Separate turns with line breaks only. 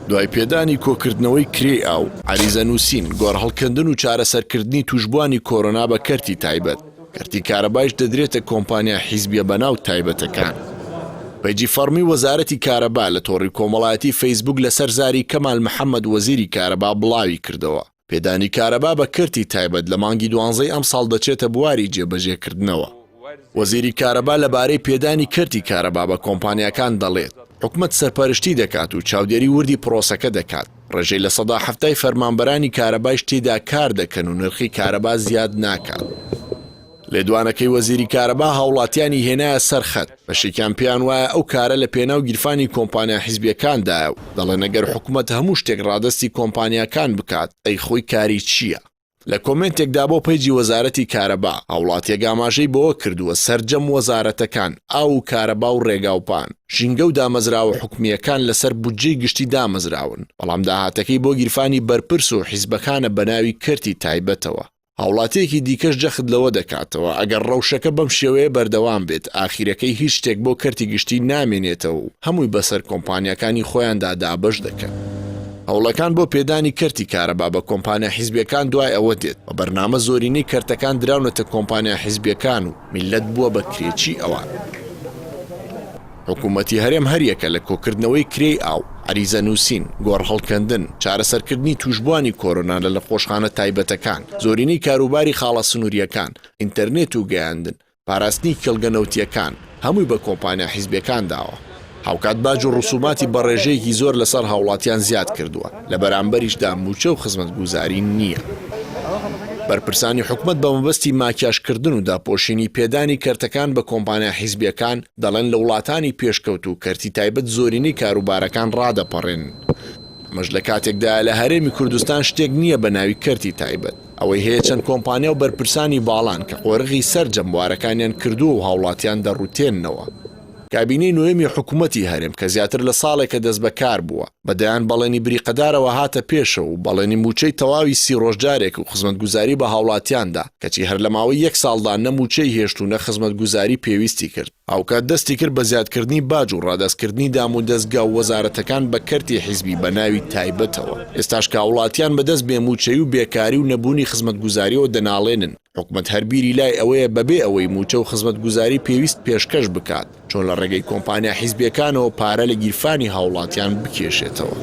دوای پێدانی کۆکردنەوەی کرێی ئاو، عەریزە نووسین، گۆڕهەڵکەندن و چارەسەرکردنی تووشبووانی کۆرۆنا بە کەرتی تایبەت، کەرتی کارەبایش دەدرێتە کۆمپانیا حیزبیە بەناو تایبەتەکان. پەیجی فەڕمی وەزارەتی کارەبا لە تۆڕی کۆمەڵایەتی فەیسبوک لەسەر زاری کەمال محەمەد وەزیری کارەبا بڵاویکردەوە، پێدانی کارەبا بە کەرتی تایبەت لە مانگی دوانزەی ئەمساڵ دەچێتە بواری جێبەجێکردنەوە. وەزیری کارەبا لەبارەی پێدانی کەرتی کارەبا بە کۆمپانیاکان دەڵێت، حکومەت سەرپەرشتی دەکات و چاودێری وردی پرۆسەکە دەکات، ڕێژەی لە سەدا 70 ی فەرمانبەرانی کارەبایش تێیدا کار دەکەن و نرخی کارەبا زیاد ناکات. لێدوانەکەی وەزیری کارەبا هاوڵاتیانی هێنایە سەر خەت، بەشێکیان پێیان وایە ئەو کارە لە پێناو گیرفانی کۆمپانیا حیزبییەکاندایە و دەڵێن ئەگەر حکومەت هەموو شتێک ڕادەستی کۆمپانیاکان بکات ئەی خۆی کاری چییە؟ لە کۆمێنتێکدا بۆ پەیجی وەزارەتی کارەبا، هاوڵاتییەک ئاماژەی بەوە کردووە، سەرجەم وەزارەتەکان، ئاو و کارەبا و ڕێگاوبان، ژینگە و دامەزراوە حکومییەکان لەسەر بودجەی گشتی دامەزراون، بەڵام داهاتەکەی بۆ گیرفانی بەرپرس و حیزبەکانە بەناوی کەرتی تایبەتەوە. هاوڵاتییەکی دیکەش جەخت لەوە دەکاتەوە، ئەگەر ڕەوشەکە بەم شێوەیە بەردەوام بێت، ئاخیرەکەی هیچ شتێک بۆ کەرتی گشتی نامێنێتەوە و هەمووی بەسەر کۆمپانیاکانی خۆیاندا دابەش دەکەن. هەوڵەکان بۆ پێدانی کەرتی کارەبا بە کۆمپانیا حیزبییەکان دوای ئەوە دێت، بە بەرنامە زۆرینەی کەرتەکان دراونەتە کۆمپانیا حیزبییەکان و میللەت بووە بە کرێچی ئەوان. حکوومەتی هەرێم هەریەکە لە کۆکردنەوەی کرێی ئاو، عەریزە نووسین، گۆڕهەڵکەندن، چارەسەرکردنی تووشبووانی کۆرۆنا لە نەخۆشخانە تایبەتەکان، زۆرینەی کاروباری خاڵە سنوورییەکان، ئینتەرنێت و گەیاندن، پاراستنی کێڵگە نەوتییەکان، هەمووی بە کۆمپانیا حیزبییەکان داوە. هاوکات باج و ڕسوماتی بە ڕێژەیەکی زۆر لەسەر هاوڵاتیان زیاد کردووە، لە بەرامبەریشدا مووچە و خزمەتگوزاری نییە. بەرپرسانی حکومەت بە مەبەستی ماکیاژکردن و داپۆشینی پێدانی کەرتەکان بە کۆمپانیا حیزبییەکان، دەڵێن لە وڵاتانی پێشکەوتوو کەرتی تایبەت زۆرینەی کاروبارەکان ڕادەپەڕێنن. ئەمەش لە کاتێکدایە لە هەرێمی کوردستان شتێک نییە بە ناوی کەرتی تایبەت. ئەوەی هەیە چەند کۆمپانیا و بەرپرسانی باڵان کە قۆرغی سەرجەم بوارەکانیان کردووە و هاوڵاتیان دەڕووتێننەوە. کابینەی نۆیەمی حکومەتی هەرێم کە زیاتر لە ساڵێکە دەستبەکار بووە، بە دەیان بەڵێنی بریقەدارەوە هاتە پێشەوە و بەڵێنی مووچەی تەواوی 30 ڕۆژ جارێک و خزمەتگوزاری بە هاوڵاتیان دا، کەچی هەر لە ماوەی یەک ساڵدا نە مووچەی هێشت و نە خزمەتگوزاری پێویستی کرد. هاوکات دەستی کرد بە زیادکردنی باج و ڕادەستکردنی دامودەزگا و وەزارەتەکان بە کەرتی حیزبی بە ناوی تایبەتەوە. ئێستاش کە هاوڵاتیان بەدەست بێ مووچەیی و بێکاری و نەبوونی خزمەتگوزارییەوە دەناڵێنن، حکومەت هەر بیری لای ئەوەیە بەبێ ئەوەی مووچە و خزمەتگوزاری پێویست پێشکەش بکات، چۆن لە ڕێگەی کۆمپانیا حیزبییەکانەوە پارە لە گیرفانی هاوڵاتیان بکێشێتەوە.